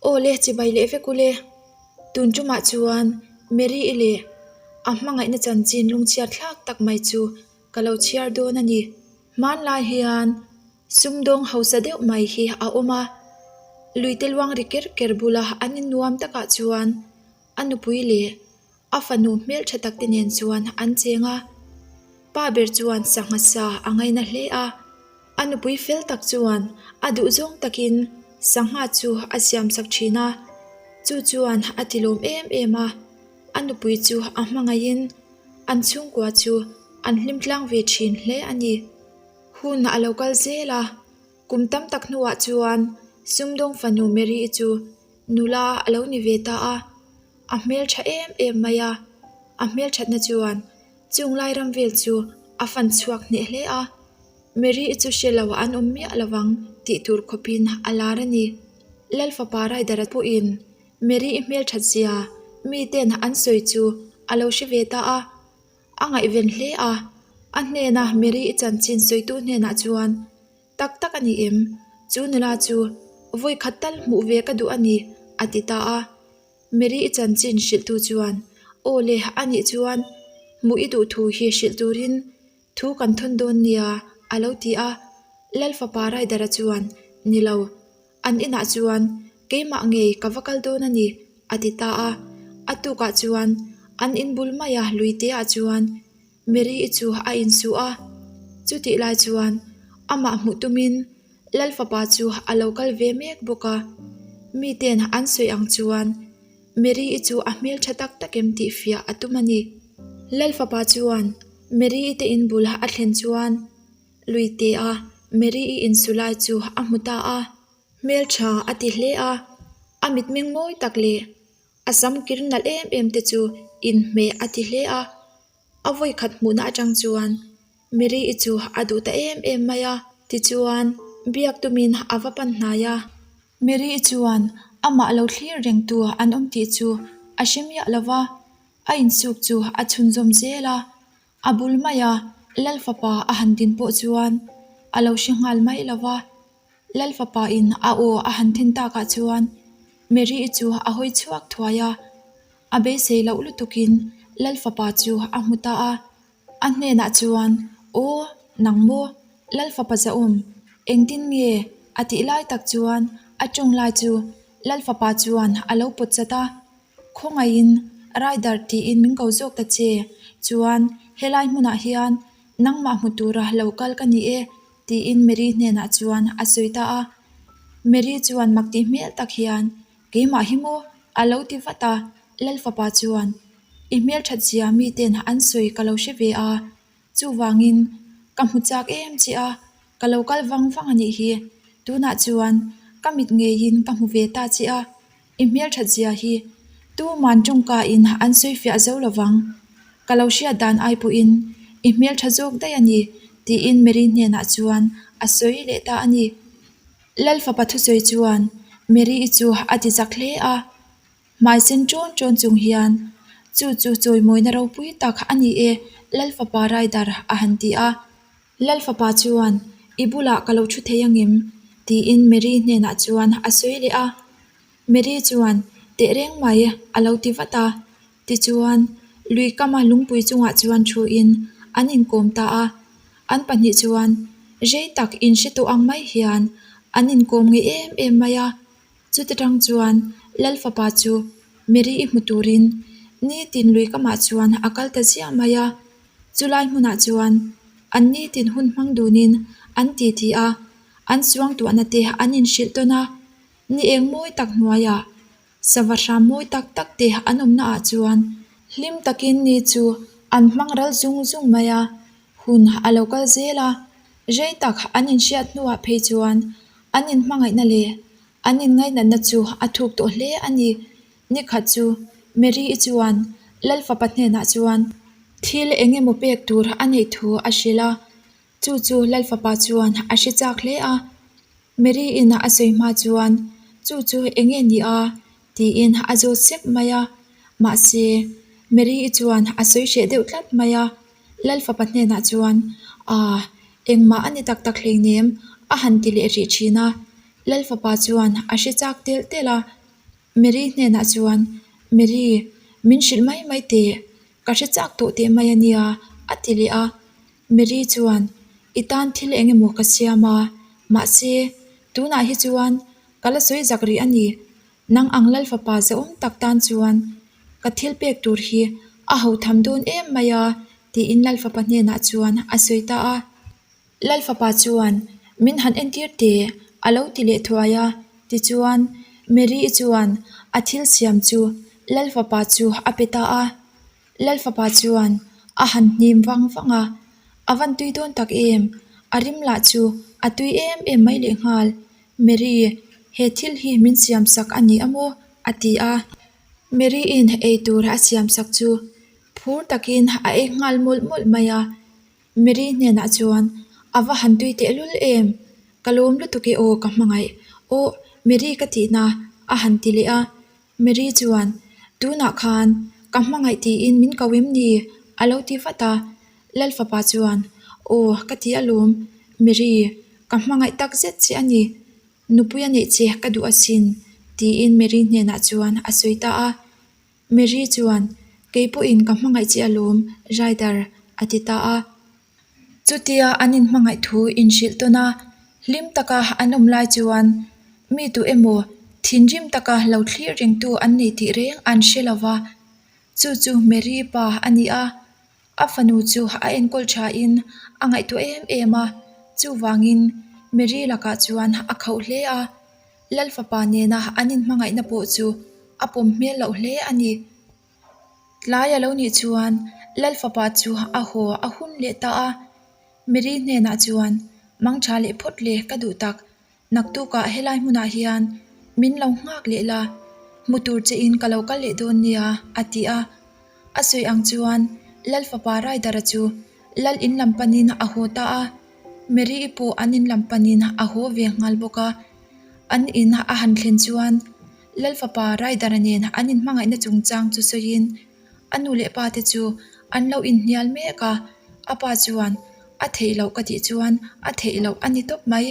Aw le, chibai leh vek ule. Tun tumah chuan Mary-i leh a hmangaihna chanchin lungchhiat thlak tak mai chu ka lo chhiar dawn a ni. Hmanlai hian sumdawng hausa deuh mai hi a awm a, luite luang ri ker ker bula an innuam takah chuan a nupui leh A fanu hmeltha tak te nen chuan an cheng a, pa ber chuan sangha sa a ngaina hle a, a nupui fel tak chuan a duhzawng takin sangha chu a siamsak thin a, chu chuan a tilawm em em a, a nupui chu a hmangaihin an chhungkua chu an hlim tlang ve thin hle a ni. Hun a lo kal zel a, kum tam tak hnuah chuan sumdawng fanu Mary-i chu nula a lo ni ve ta a. A hmeltha em em mai a, a hmelthatna chuan chung lai ram vel chu a fan chhuak hneh hle a, Mary-i chu hre lo an awm miah lo vang tih tur khawpin a lar a ni. Lalfapa Ryder-a pawhin Mary-i hmelthat zia miten an sawi chu a lo hre ve ta a, a ngaihven hle a, a hnena Mary-i chanchin sawitu hnenah chuan, Tak tak a ni em? Chu nula chu vawi khat tal hmuh ve ka duh a ni, a ti ta a. Mary-i chanchin hrilhtu chuan, Aw le, a nih chuan hmuh i duh thu hi hrilh turin thu kan thawn dawn nia, a lo ti a. Lalfapa Raidara chuan, Ni lo, an inah chuan keimah ngei ka va kal dawn a ni, a ti ta a. A tukah chuan an in bul maia luiteah chuan Mary-i chu a insuh a, chutih lai chuan amah hmuh tumin Lalfapa chu a lo kal ve mek bawk a. Miten an sawi ang chuan Mary-i chu a hmel tha tak tak em tih fiah a tum a ni. Lalfapa chuan Mary-i te in bul a thlen chuan Luitea Mary-i insu lai chu a hmu ta a. Hmeltha a ti hle a, a mitmeng mawi tak leh A sam kir nalh em em te chu inhmeh a ti hle a, a vawi khat hmuhna atang chuan Mary-i chu a duh ta em em mai a. Tichuan, biak tumin a va pan hnai a. Mary-i chuan amah lo thlir reng tu an awm tih chu a hre miah lo va, a insuk chu a chhunzawm zel a. A bul maia Lalfapa a han din pawh chuan a lo hre nghal mai lo va. Lalfapa in a aw a han then takah chuan Mary-i chu a hawi chhuak thuai a, a beisei loh lutukin Lalfapa chu a hmu ta a. A hnenah chuan, Aw, nang maw? Lalfapa zahawm, engtin nge? a tih lai tak chuan a tawng lai chu Lalfapa chuan a lo pawt chat a. Khawngaihin Rider tiin min ko zawk ta che, chuan helai hmunah hian nangmah hmu tura lo kal ka ni e, tiin Mary hnenah chuan a sawi ta a. Mary chuan mak tih hmel tak hian, Keimah hi maw? a lo ti vat a. Lalfapa chuan, I hmelthat zia miten an sawi ka lo hre ve a, chuvangin ka hmu chak em che a, ka lo kal vang vang a nih hi. Tunah chuan ka mit ngeiin ka hmu ve ta che a. I hmelthat zia hi tuman tawngka in an sawi fiah zo lo vang. Ka lo hriat dan ai pawhin i hmeltha zawk daih a ni, tiin Mary hnenah chuan a sawi leh ta a ni. Lalfapa thusawi chuan Mary-i chu a ti zak hle a, hmai sen ṭawn ṭawn chung hian, Chu chu chawimawina ropui tak a ni e, Lalfapa Raidar a han ti a. Lalfapa chuan, I bulah ka lo thu thei angem? tiin Mary hnenah chuan a sawi leh a. Mary chuan, Teh reng mai, a lo ti vat a. Tichuan, lui kama lungpui chungah chuan thuin an inkawm ta a. An pahnih chuan rei tak inhre tawh ang mai hian an inkawm ngei em em mai a. Chuti tang chuan Lalfapa chu Mary-i hmu turin nitin lui kamah chuan a kal ta ziah mai a. Chulai hmunah chuan an nitin hun hmang dunin an titi a, an suangtuahna te an inhrilh tawn a. Ni eng mawi tak hnuaiah sava hram mawi tak tak te an awmna ah chuan hlim takin ni chu an hmang ral zung zung mai a, hun a lo kal zel a. Rei tak an inhriat hnuah phei chuan an inhmangaihna leh an inngainatna chu a thuk tawh hle a ni. Ni khat chu Mary-i chuan Lalfapa hnenah chuan thil eng emaw pek tur a neih thu a hrilh a, chu chu Lalfapa chuan a hre chak hle a. Mary-in a sawi hma chuan chu chu eng nge ni a tiin a zawt sep mai a, mahse Mary-i chuan a sawi hreh deuh tlat mai a. Lalfapa hnenah chuan Aaa, engmah a ni tak tak hleinem a han ti leh rih thin a. Lalfapa chuan a hre chak telh telh a. Mary hnenah chuan, Mary, min hrilh mai mai teh, ka hre chak tawh teh mai a nia, a ti leh a. Mary chuan, I tan thil eng emaw ka siam a, mahse, tunah hi chuan ka la sawi zak rih a ni. Nang ang Lal fapa zahawm tak tan chuan ka thil pek tur hi a ho tham dawn em mai a, tiin Lal fapa hnenah chuan a sawi ta a. Lal fapa chuan, Min han entir teh, a lo ti leh thuai a. Tichuan, Mary-i chuan a thil siam chu Lal fapa chu a pe ta a. Lal fapa chuan a han hnim vang vang a, A van tui dawn tak em? A rim lah chu a tui em em mai lehnghal. Mary, he thil hi min siam sak a ni a maw? a ti a. Mary-in ei tur a siam sak chu phur takin a ei nghal mawlh mawlh mai a. Mary hnenah chuan, A va han tui tehlul em? Ka lawm lutuk e aw ka hmangaih. Aw, Mary ka tihna a han ti leh a. Mary chuan, Tunah khan ka hmangaih tiin min ko em ni? a lo ti vat a. Lal fapa chuan, Aw, ka ti alawm. Mary, ka hmangaih tak zet che a ni. Nupui a neih che ka duh asin, tiin Mary hnenah chuan a sawi ta a. Mary chuan, Kei pawhin ka hmangaih che alawm, Ryder, a ti ta a. Chutia an inhmangaih thu inhrilh tawn a, hlim taka an awm lai chuan mi tu emaw thinrim taka lo thlir rengtu an nei tih reng an hre lo va. Chu chu Mary pa a ni a, a fanu chu a enkawl thain a ngaihtuah em em a, chuvangin Mary lakah chuan a khauh hle a. Lal fapa nena an inhmangaihna pawh chu a pawm hmel loh hle a ni. Tlai a lo nih chuan Lal fapa chu a haw a hun leh ta a. Mary hnenah chuan, Mangtha leh phawt le ka duh tak, naktukah helai hmunah hian min lo nghak leh la, hmu tur che in ka lo kal leh dawn nia, a ti a. A sawi ang chuan Lal fapa Raidara chu Lal in lam panin a haw ta a. Mary-i pawh an in lam panin a haw ve nghal bawk a. An in a han thlen chuan Lal fapa Raidara nen an inhmangaihna chungchang chu sawiin a nu leh pa te chu an lo inhnial mek a. A pa chuan, A theih loh ka tih chuan a theih loh a ni tawp mai.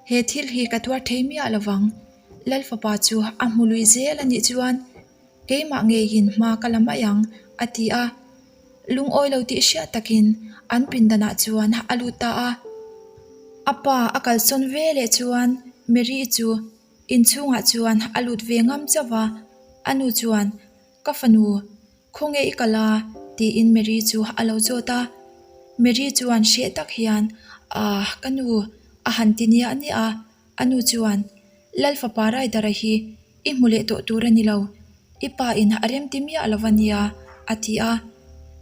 He thil hi ka tuar thei miah lovang. Lal fapa chu a hmu lui zel a nih chuan keimah ngeiin hma ka la mai ang, a ti a. Lungawi lo tih hriat takin an pindanah chuan a lut ta a. A pa a kalsawn ve leh chuan Mary chu inchhungah chuan a lut ve ngam chauh va. A nu chuan, Ka fanu, khawnge i kal a? tiin Mary chu a lo zawt a. Mary chuan hreh tak hian, Aah, ka nu, a han ti niah niah a. A nu chuan, Lal fapa Raidara hi i hmu leh tawh tur a ni lo, i pa in a remti miah lo va nia, a ti a.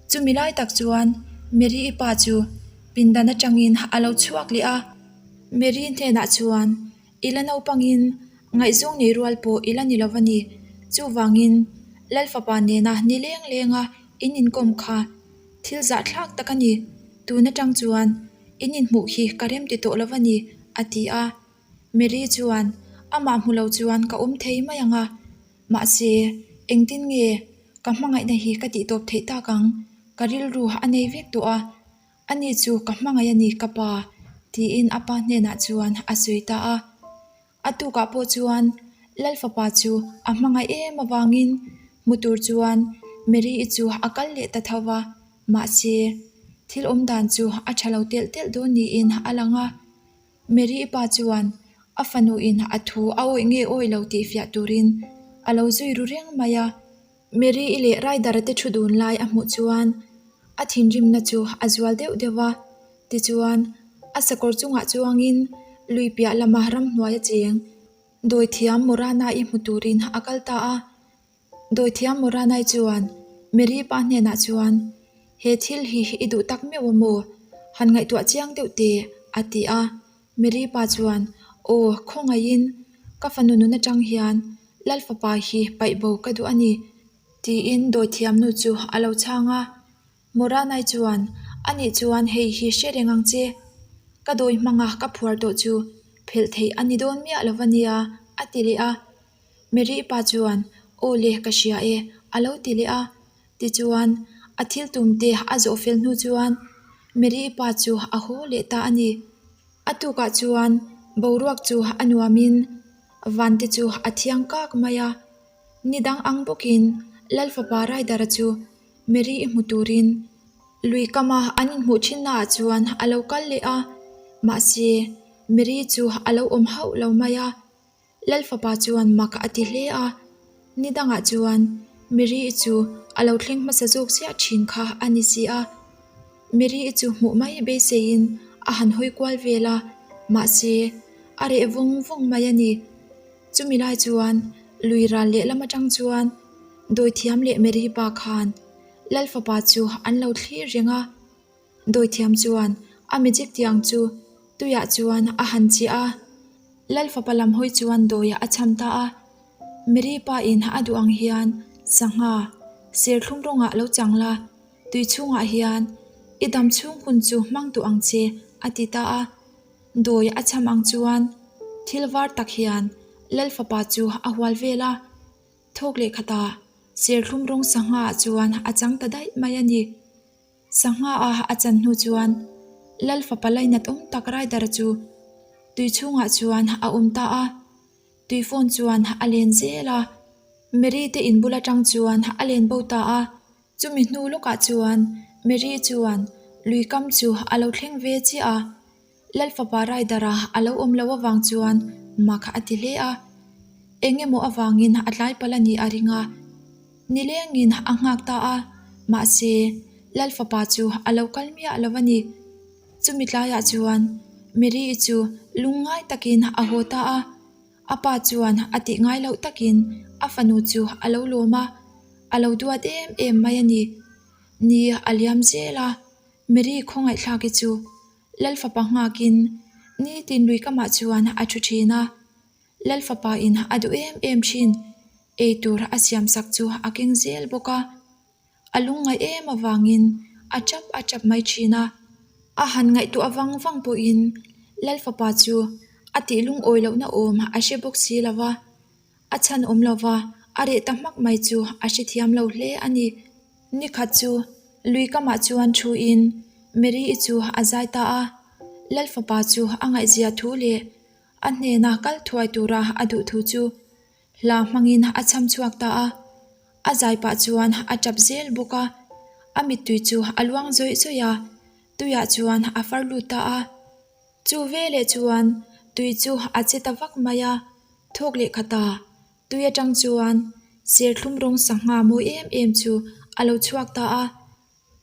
Chumi lai tak chuan Mary i pa chu pindan atangin a lo chhuak leh a. Mary hnenah chuan, I la naupangin ngaihzawng nei rual pawh i la ni lo va ni. Chuvangin Lal fapa nena ni leng lenga in inkawm kha thil zahthlak tak a ni. Tun atang chuan in inhmuh hi ka remti tawh lo va ni, a ti a. Mary chuan amah hmu lo chuan ka awm thei mai ang a, mahse engtin nge ka hmangaihna hi ka tihtawp theih tak ang? Ka rilru a nei vek tawh a, ani chu ka hmangaih a ni ka pa, tiin a pa hnenah chuan a sawi ta a. A tukah pawh chuan Lal fapa chu a hmangaih em avangin hmu tur chuan Mary-i chu a kal leh ta tho va, mahse thil awm dan chu a tha lo telh telh dawn niin a lang a. Mary-i pa chuan a fanuin a thu a awih nge awih lo tih fiah turin a lo zui ru reng mai a. Mary-i leh Ryder-a te thu dun lai a hmuh chuan a thinrimna chu a zual deuh deuh a, tichuan a sakawr chungah chuangin lui piah lama ramhnuai a cheng Dawithiam Morana-i hmu turin a kal ta a. Dawithiam Morana-i chuan Mary pa hnenah chuan, He thil hi i duh tak meuh a maw? Han ngaihtuah chiang deuh teh, a ti a. Mary pa chuan, Aw, khawngaihin ka fanu nun atang hian Lal fapa hi paih bo ka duh a ni, tiin dawithiamnu chu a lo chhang a. Moranai chuan, Anih chuan hei hi hre reng ang che. Ka dawi hmanga ka phuar tawh chu phelh theih a ni dawn miah lo va nia, a ti leh a. Mary pa chuan, Aw le, ka hria e, a lo ti leh a. Tichuan, a thil tum te a zawh fel hnu chuan Mary pa chu a haw leh ta a ni. A tukah chuan boruak chu a nuamin van te chu a thiang kak mai a. Ni dang ang bawkin Lal fapa Raidara chu Mary i hmu turin lui kama an inhmuh thinnaah chuan a lo kal leh a, mahse Mary chu a lo awm hauh lo mai a. Lal fapa chuan mak a ti hle a, ni dangah chuan Mary chu a lo thleng hmasa zawk chiah thin kha a ni si a. Mary chu hmuh mai beiseiin a han hawi kual vel a, mahse a reh vawng vawng mai a ni. Chumi lai chuan lui ral lehlam atang chuan Dawithiam leh Mary pa khan Lal fapa chu an lo thlir reng a. Dawithiam chuan a magic tiang chu tuiah chuan a han chiah a. Lal fapa lam hawi chuan dawiah a cham ta a. Mary pa in a duh ang hian sangha serthlum rawngah lo chang la, tui chhungah hian i dam chhung hun chu hmang duh ang che a ti ta a. Dawi a cham ang chuan thil var tak hian Lal fapa chu a hual vel a. Thawk leh khatah serthlum rawng sangha ah chuan a chang ta daih mai a ni. Sangha a a chan hnu chuan Lal fapa lainat awm tak Raidara chu tui chhungah chuan a awm ta a. Tui phone chuan a len zel a. Mary te in bul atang chuan a len bo ta a. Chumi hnu lawkah chuan Mary chuan lui kam chu a lo thleng ve chiah a. Lal fapa Raidara a lo awm loh avang chuan mak a ti hle a. Eng emaw avangin a tlai palh a nih a ring a. Nilengin a nghak ta a, mahse Lal fapa chu a lo kal miah lo a ni. Chumi tlaiah chuan Mary-i chu lungngai takin a haw ta a. A pa chuan a tih ngai loh takin a fanu chu a lo lawm a, a lo duat em em mai a ni. Ni a liam zel a, Mary khawngaihthlaki chu Lal fapa nghakin nitin lui kamah chuan a thu thin a. Lal fapa in a duh em em thin, eitur a siamsak chu a keng zel bawk a. A lungngaih em avangin a tap a tap mai thin a. A han ngaihtuah vang vang pawhin Lal fapa chu a tih lungawi lohna awm a hre bawk si lo va, a chhan awm lo va, a reh ta hmak mai chu a hrethiam lo hle a ni. Nikhat chu lui kamah chuan thuin Mary-i chu a zai ta a, Lal fapa chu a ngaihzia thu leh a hnena kal thuai tura a duh thu chu Hla hmangin a cham chhuak ta a, a zai pah chuan a tap zel bawk a, a mittui chu a luang zawih zawih a, tuiah chuan a far lut ta a. Chu veleh chuan tui chu a che ta vak mai a, thawk leh khat a, tui atang chuan serthlum rawng sangha mawi em em chu a lo chhuak ta a.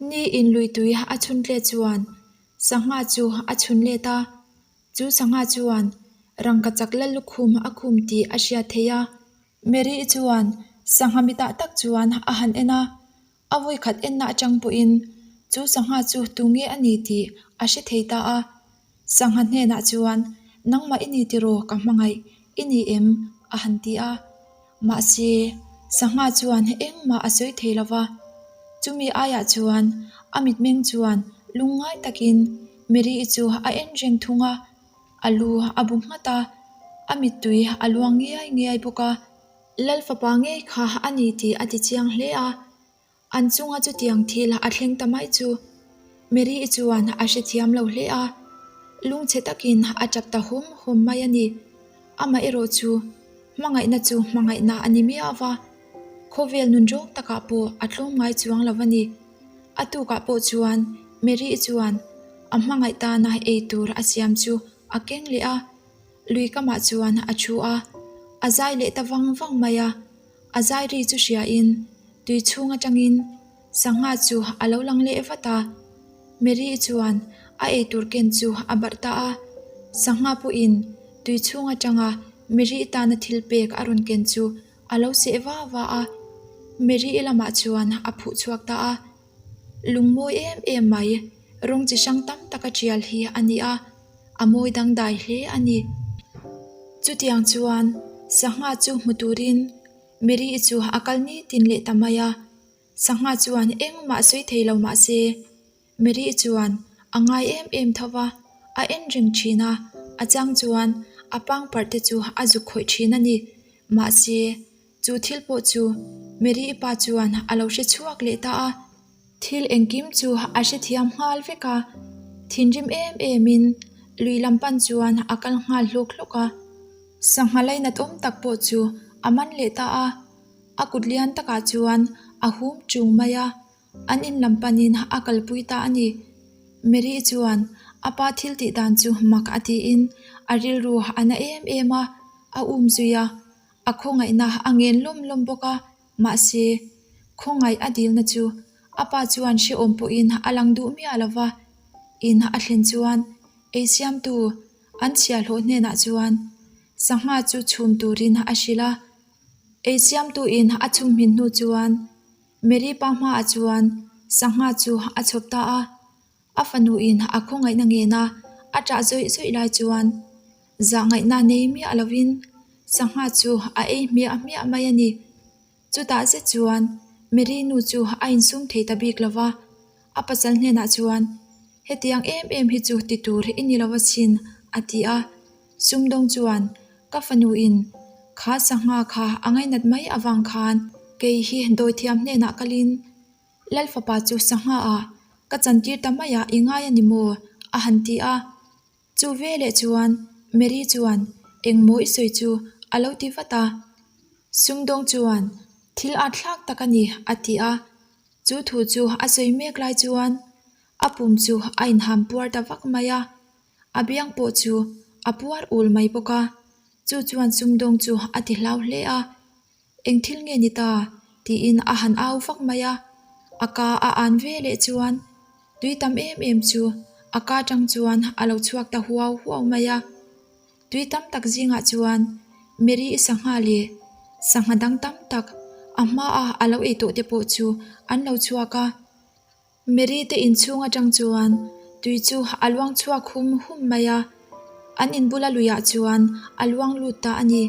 Ni in lui tui a chhun tlet chuan sangha chu a chhun let a. Chu sangha chuan rangkachak la lukhum a khum tih a hriat theih a. Mary chuan sangha mitah tak chuan a han en a, a vawikhat enna atang pawhin chu sangha chu tunge a ni tih a hre thei ta a. Sangha hnenah chuan, Nangmah i ni tiraw ka hmangaih i ni em? a han ti a. Mahse, sangha chuan engmah a sawi thei lo va. Chumi aiah chuan a mitmeng chuan lungngai takin Mary-i chu a en reng thung a, a lu a bu nghat a, a mittui a luang ngiai ngiai bawk a. Lal fapa ngei kha a ni tih a ti chiang hle a, an chunga chutiang thil a thleng ta mai chu Mary-i chuan a hrethiam lo hle a, lungchhe takin a tap ta hum hum mai a ni. Amaherawh chu hmangaihna chu hmangaihna a ni miau va, khawvel nun rawng takah pawh a tlawm ngai chuang lo a ni. A tukah pawh chuan Mary-i chuan a hmangaih tana ei tur a siam chu a keng leh a, lui kamah chuan a thu a, a zai leh ta vang vang mai a. A zai ri chu hriain tui chhung atangin sangha chu a lo lang leh vat a. Mary-i chuan a ei tur ken chu a barh ta a, sangha pawhin tui chhung atanga Mary-i tana thil pek a rawn ken chu A lo seh va va a, Mary-i lamah chuan a phuh chhuak ta a. Lung mawi em em mai, rawng chi hrang tam taka tial hi a ni a, a mawi dangdai hle a ni. Chutiang chuan sangha chu hmu turin Mary-i chu a kal nitin leh ta mai a, sangha chuan engmah sawi thei lo mah se, Mary chuan a ngai em em tho va, a en reng thin a, a chang chuan a pangparh te chu a zuk khawih thin a ni. Mahse, chu thil pawh chu Mary pa chuan a lo hre chhuak leh ta a. Thil engkim chu a hrethiam nghal vek a, thinrim em emin lui lam pan chuan a kal nghal hlawk hlawk a. Sangha lainat awm tak pawh chu a man leh ta a. A kut lian takah chuan a hum ṭung mai a, an in lam panin a kalpui ta a ni. Mary chuan a pa thil tih dan chu mak a tiin a rilru a na em em a, a um zui a, a khawngaihna a ngen lawm lawm bawk a, mahse, khawngaih a dilna chu a pa chuan hrehawm pawhin a lang duh miah lo va, in a thlen chuan ei siamtu an chhiahhlawh hnenah chuan sangha chu chhum turin a hrilh a, ei siamtuin a chhum hmin hnu chuan Mary pa hmaah chuan sangha chu a chhawp ta a, a fanuin a khawngaihna ngena a ṭah zawih zawih lai chuan zahngaihna nei miah lovin sangha chu a ei hmiah hmiah mai a ni. Chutah zet chuan Mary nu chu a insum thei ta bik lo va, a pasal hnenah chuan, Hetiang em em hi chu ti tur i ni lo asin, a ti a. Sumdawng chuan, Ka fanuin kha sangha kha a ngainat mai avang khan kei hi dawithiam hnenah kalin Lal fapa chu sangha ah ka chantir ta maiah i ngai a ni maw? a han ti a. Chu veleh chuan Mary chuan engmaw i sawi chu a lo ti vat a. Sumdawng chuan thil at thlak tak a ni a ti a. Chu thu chu a sawi mek lai chuan a pum chu a inham puar ta vak mai a. A biang pawh chu a puar ul mai bawk a. Chu chuan sumdawng chu a ti hlau hle a. Eng thil nge ni ta? tiin a han au vak mai a. A ka a an ve leh chuan tui tam em em chu a ka tang chuan a lo chhuak ta huau huau mai a. Tui tam tak zingah chuan Mary i sangha leh sangha dang tam tak a hmaa a lo ei tawh te pawh chu an lo chhuak a. Mary te inchhung atang chuan tui chu a luang chhuak hum hum mai a, an in bula luiah chuan a luang lut ta a ni.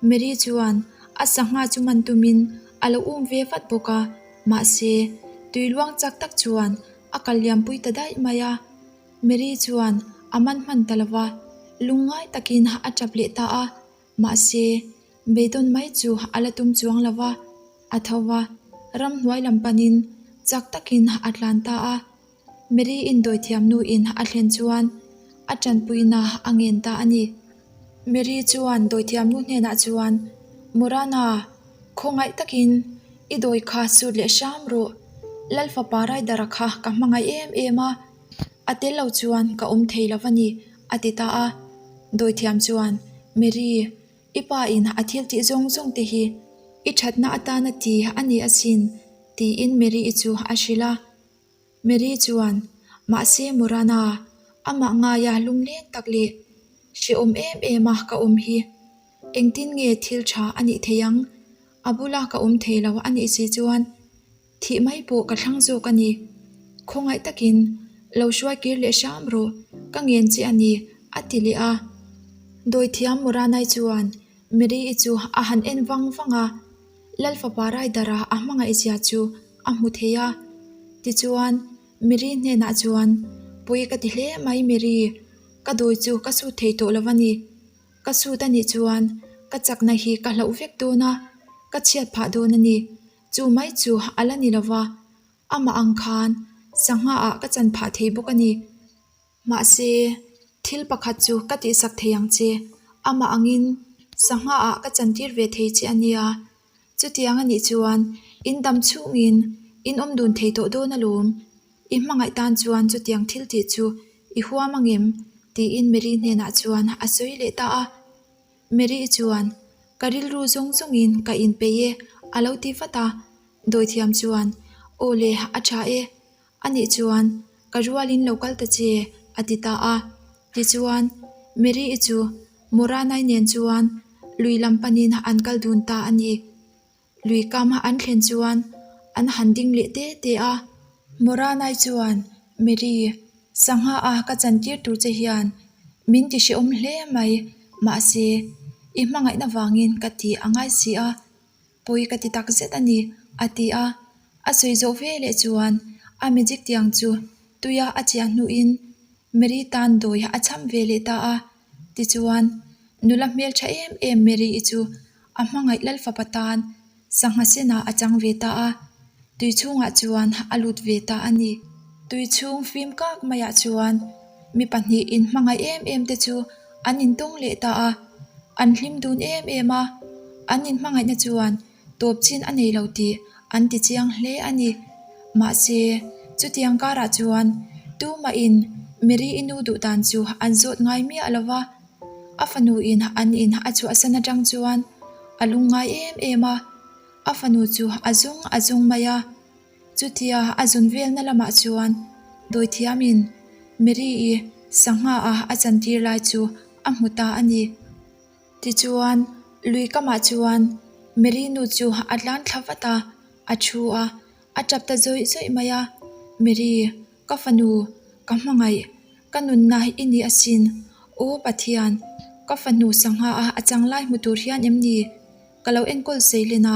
Mary chuan a sangha chu man tumin a lo um ve vat bawk a, mahse tui luang chak tak chuan a kal liampui ta daih mai a. Mary chuan a man hman ta lo va, lungngai takin a tap leh ta a. Mahse, beidawn mai chu a la tum chuang lo va, a tho va, ramhnuai lam panin chak takin a tlan ta a. Mary indawithiam nuin a thlen chuan a tanpuina a ngen ta a ni. Mary chuan dawithiam nu hnenah chuan, Morana, khawngaih takin i dawi kha sut leh hram rawh. Lal fapa Raidara kha ka hmangaih em em a, A tel lo chuan ka awm thei lo va ni, a ti ta a. Dawithiam chuan, Mary, i pa in a thil tih zawng zawng te hi i thatna atana ti a ni asin, tiin Mary-i chu a hrilh a. Mary chuan, Mahse Morana, amah ngaia lungleng tak leh hrehawm em em a ka awm hi. Engtin nge thil tha a nih theih ang? A bula ka awm thei lo a nih si chuan Thih mai pawh ka thlang zawk a ni. Khawngaih takin lo hruai kir leh hram rawh, ka ngen che a ni, a ti leh a. Dawithiam Moranai chuan Mary-i chu a han en vang vang a, Lal fapa Raidara a hmangaihzia chu a hmu thei a. Tichuan, Mary hnenah chuan, Pui ka ti hle mai Mary, ka dawi chu ka sut thei tawh lo a ni. Ka sut a nih chuan ka chakna hi ka hlauh vek dawn a, ka chhiat phah dawn a ni. Chu mai chu a la ni lo va, amah ang khan sangha ah ka chan phah thei bawk a ni. Mahse, thil pakhat chu ka tihsak thei ang che, amah angin sangha ah ka chan tir ve thei che a nia. Chutiang a nih chuan in dam chhungin in awm dun thei tawh dawn alawm. I hmangaih tan chuan chutiang thil tih chu i huam angem? tiin Mary hnenah chuan a sawi leh ta a. Mary chuan, Ka rilru zawng zawngin ka inpeih e, a lo ti vat a. Dawithiam chuan, Aw le, a tha e. Anih chuan, Ka rualin lo kal ta che, a ti ta a. Tichuan, Mary-i chu Moranai nen chuan lui lam panin an kal dun ta a ni. Lui kam an thlen chuan an han ding leh te te a. Moranai chuan, Mary, sangha a ka chantir tur che hian min ti hrehawm hle mai, mahse, i hmangaihna vangin ka ti a ngai si a, pawi ka ti tak zet a ni, a ti a. A sawi zawh ve leh chuan a magic tiang chu tuia a chiah hnuin Mary tan dawi a cham ve leh ta a. Tichuan, nula hmeltha em em Mary-i chu a hmangaih lal fapa tan sangha senah a chang ve ta a, tui chhungah chuan a lut ve ta a ni. Tui chhung fim kak maiah chuan mi pahnih inhmangaih em em te chu an intawng leh ta a, an hlim dun em em a, an inhmangaihna chuan. tawp chin a nei lo tih an ti chiang hle a ni. Mahse, chutiang karah chuan tumahin Mary-i nu duh dan chu an zawt ngai miah lo va, a fanuin an in a chhuahsan atang chuan a lungngai em em a, a fanu chu a zung a zung mai a. Chutia a zun velna lamah chuan dawithiamin Mary-i sangha a a chantir lai chu a hmu ta a ni. Tichuan, lui kamah chuan Mary nu chu a tlan thla vat a, a thu a, a tap ta zawih zawih mai a, Mary, ka fanu, ka hmangaih, ka nunna i ni asin, Aw Pathian, ka fanu sangha a a chang lai hmu tur hian em ni? Ka lo enkawl sei len a,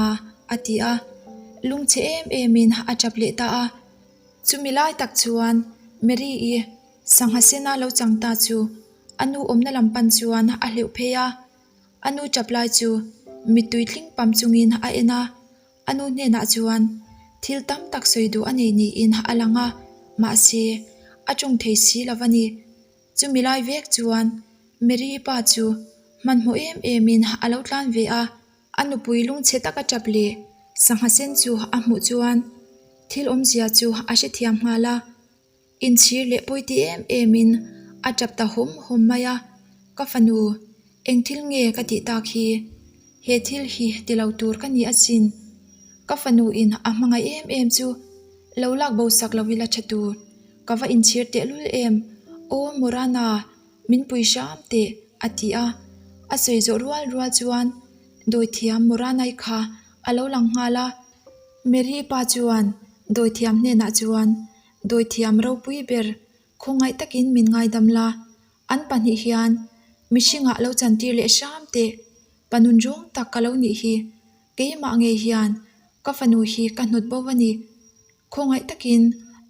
a ti a. Lungchhe em emin a tap leh ta a. Chumi lai tak chuan Mary-i sangha sena lo chang ta chu a nu awmna lam pan chuan a hleuh phei a. A nu tap lai chu mittui tling pam chungin a en a. A nu hnenah chuan thil tam tak sawi duh a nei niin a lang a, mahse a tawng thei si lo a ni. Chumi lai vek chuan Mary pa chu hmanhmawh em emin a lo tlan ve a, a nupui lungchhe taka tap leh sangha sen chu a hmuh chuan thil awmzia chu a hrethiam nghal a, inchhir leh pawiti em emin a tap ta hawm hawm mai a, Ka fanu, eng thil nge ka tih tak hi? He thil hi ti lo tur ka ni asin. Ka fanu in a hmangaih em em chu lo lak bo sak lo ila tha tur. Ka va inchhir tehlul em? Aw Morana, min pui hram teh, a ti a. A sawi zawh rual rual chuan dawithiam Moranai kha a lo lang nghal a. Mary pa chuan dawithiam hnenah chuan, Dawithiam ropui ber, khawngaih takin min ngaidam la. An pahnih hian mihringah lo chantir leh hram teh, pa nun rawng tak ka lo nih hi. Keimah ngei hian ka fanu hi ka hnawt bo a ni. Khawngaih takin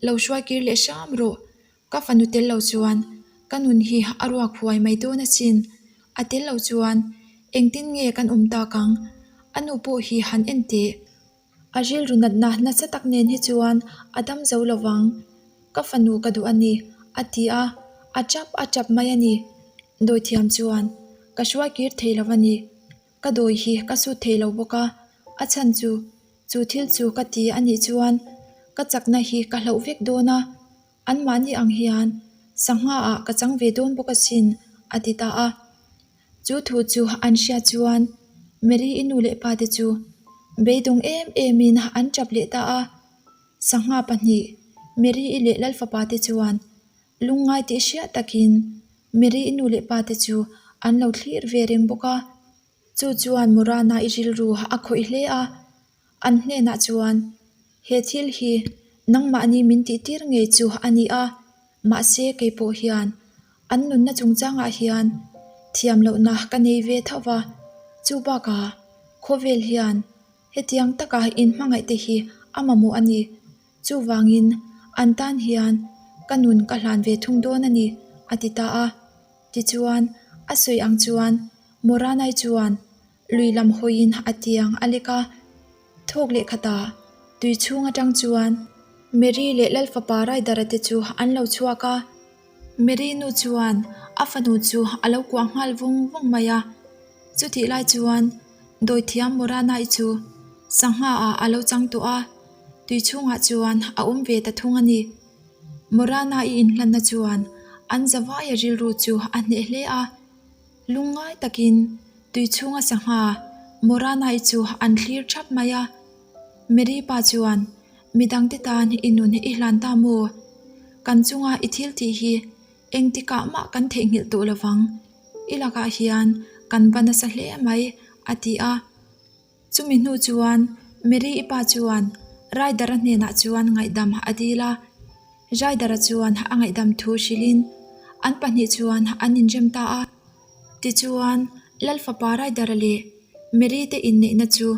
lo hruai kir leh hram rawh, ka fanu tel lo chuan ka nun hi a ruak huai mai dawn asin. A tel lo chuan engtin nge kan awm tak ang? A nu pawh hi han en teh. A rilru natna nasa tak nen hi chuan a dam zo lo vang. Ka fanu ka duh a ni, a ti a, a tap a tap mai a ni. Dawithiam chuan ka hruai kir thei lo a ni. Ka dawi hi ka sut thei lo bawk a, a chhan chu chu thil chu ka ti a nih chuan ka chakna hi ka hlauh vek dawn a, anmahni ang hian sangha ah ka chang ve dawn bawk asin a ti ta a. Chu thu chu an hriat chuan Mary-i nu leh pa te chu beidawng em emin an tap leh ta a, sangha pahnih Mary-i leh Lalfapa te chuan Lungngai tih hriat takin Mary-i nu leh pa te chu an lo thlir ve reng bawk a. Chu chuan Morana-i rilru a khawih hle a, an hnenah chuan, He thil hi nangmahni min tih tir ngei chu a ni a, mahse kei pawh hian an nunna chungchangah hian thiam lohna ka nei ve tho va, chu bakah khawvel hian hetiang taka inhmangaih te hi a mamawh a ni. Chuvangin, an tan hian ka nun ka hlan ve thung dawn a ni, a ti ta a. Tichuan, a sawi ang chuan Moranai chuan lui lam hawiin a tiang a lek a. Thawk leh khatah tui chhung atang chuan Mary leh Lalfapa Raidara te chu an lo chhuak a. Mary nu chuan a fanu chu a lo kuah nghal vawng vawng mai a. Chutih lai chuan dawithiam Moranai chu sangha ah a lo chang tawh a, tui chhungah chuan a awm ve ta thung a ni. Morana i inhlanna chuan an zavaia rilru chu a hneh hle a, lungngai takin tui chhunga sangha Morana i chu an thlir thap mai a. Mary pa chuan midangte tan i nun i hlan ta maw? Kan chunga i thil tih hi engtikah mah kan theihnghilh tawh lovang. I lakah hian kan va nasa hle mai, a ti a. Chumi hnu chuan Mary-i pa chuan Ryder-a hnenah chuan ngaihdam a dil a. Ryder-a chuan a ngaihdam thu hrilhin an pahnih chuan an inrem ta a. Tichuan, Lal fapa Ryder-a leh Mary te inneihna chu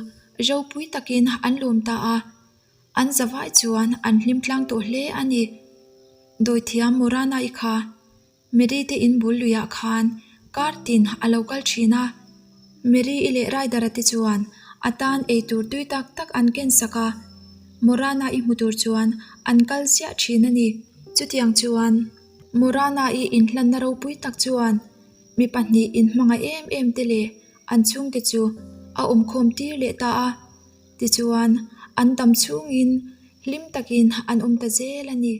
ropui takin an lawm ta a. An zavai chuan an hlim tlang tawh hle a ni. Dawithiam Morana-i kha Mary te in bul luiah khan kar tin a lo kal thin a. Mary-i leh Ryder-a te chuan a tan eitur tui tak tak an ken sak a, Morana-i hmu tur chuan an kal ziah thin a ni. Chutiang chuan Morana-i inhlanna ropui tak chuan mi pahnih inhmangaih em em te leh an chhungte chu a awmkhawm tir leh ta a. Tichuan, an dam chhungin hlim takin an awm ta zel a ni.